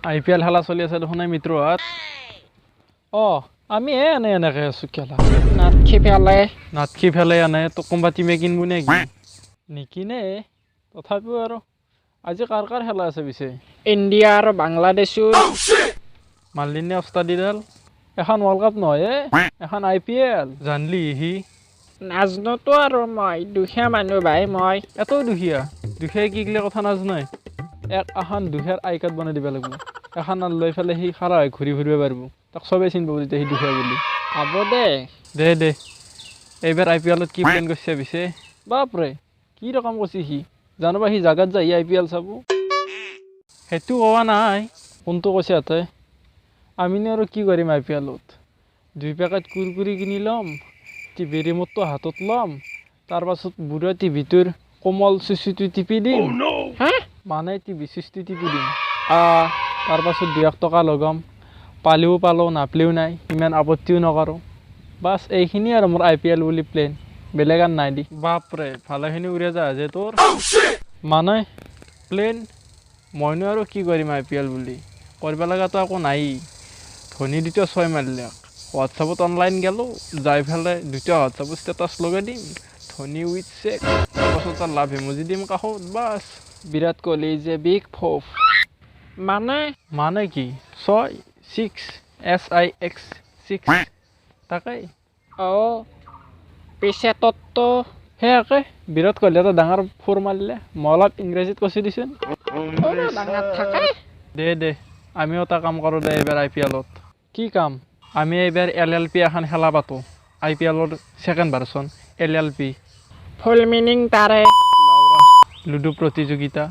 আই P L খেলা চলি আছে দেখোন মিত্ৰহাত। অঁ, আমি এ এনে এনেকৈ আছোঁ খেলা। নাথখি পেলে। নাথখি ফেলে আনে তোক কোনোবা টিমে কিনব নেকি? নিকিনে। তথাপিও আৰু আজি কাৰ কাৰ খেলা আছে পিছে? ইণ্ডিয়া আৰু বাংলাদেশৰ। মাৰলি নে অস্তাদিডাল? এখন ৱৰ্ল্ড কাপ নহয় এ, এখন আই পি এল। জানলি সি? নাজনোতো আৰু, মই দুখীয়া মানুহ ভাই মই। এত দুখীয়া? দুখীয়াই কি গিলে কথা নাজানাই? এক এখন দুখীয়াৰ আই কাৰ্ড বনাই দিব লাগিব। এখন লৈ পেলাই সি খাৰা হৈ ঘূৰি ফুৰিব পাৰিব। তাক চবেই চিনি পাব তেতিয়া সি দুখীয়া বুলি। হ'ব দে। দে দে, এইবাৰ আই পি এলত কি প্লেন কৰিছে পিছে? বাপৰে, কি ৰকম কৈছে সি! জানোবা সি জাগাত যায় আই পি এল চাব। সেইটো কোৱা নাই। কোনটো কৈছে ইয়াতে? আমিনো আৰু কি কৰিম আই পি এলত? দুই পেকেট কুৰকুৰি কিনি ল'ম, টিভি ৰিম'টটো হাতত ল'ম, তাৰপাছত বুঢ়া টিভিটোৰ কোমল চুইচটো টিপি দিম। হা? মানে টিভি চুইচটো টিপি দিম। অঁ। তাৰপাছত দুই এক টকা লগাম। পালেও পালোঁ, নাপালেও নাই, ইমান আপত্তিও নকৰোঁ। বাছ, এইখিনিয়ে আৰু মোৰ আই পি এল বুলি প্লেন, বেলেগ আৰু নাই দি। বাপৰে, ভালেখিনি উৰে যা যে তোৰ মানে প্লেন। মইনো আৰু কি কৰিম আই পি এল বুলি? কৰিব লগাটো একো নাই। ধনী দুটা ছয় মাৰিলে হোৱাটছআপত অনলাইন গ'লোঁ, যাই পেলাই দুটা হোৱাটছআপত ষ্টেটাছ লগাই দিম, "ধনী উইথ ছিক্স"। তাৰপাছত তাৰ লাভ ইমজি দিম কাষত, bus. "Virat Kohli is a big ফ'ফ"। মানে? মানে কি, ছয়, ছিক্স, SIX, six, তাকেই। অঁ, পিছে তোৰতো সেয়াকে বিৰাট কোহলি এটা ডাঙৰ ফ'ৰ মাৰিলে। মই অলপ ইংৰাজীত কৈছোঁ দিচোন। ডাঙৰ থাকে। দে দে, আমিও এটা কাম কৰোঁ দে এইবাৰ আই পি এলত। কি কাম? আমি এইবাৰ এল এল পি এখন খেলা পাতোঁ। আই পি এলৰ second version L L P. Full meaning তাৰে? লুডু প্ৰতিযোগিতা।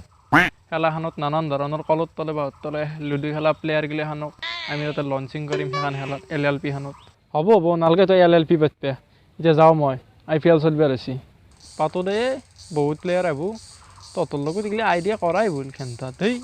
খেলাখনত নানান ধৰণৰ কলৰ তলে বাঁহৰ তলে লুডু খেলা প্লেয়াৰগিলাখনক আমি তাতে লঞ্চিং কৰিম সেইখন খেলাত, এল এল পিখনত। হ'ব হ'ব, নালগে তই এল এল পি পাতবে। এতিয়া যাওঁ মই, আই পি এল চলিব হৈছে। পাতো দে, বহুত প্লেয়াৰ আহিব। তহঁতৰ লগত এইগিলা আইডিয়া কৰাই ভুল খেন্তা দেই।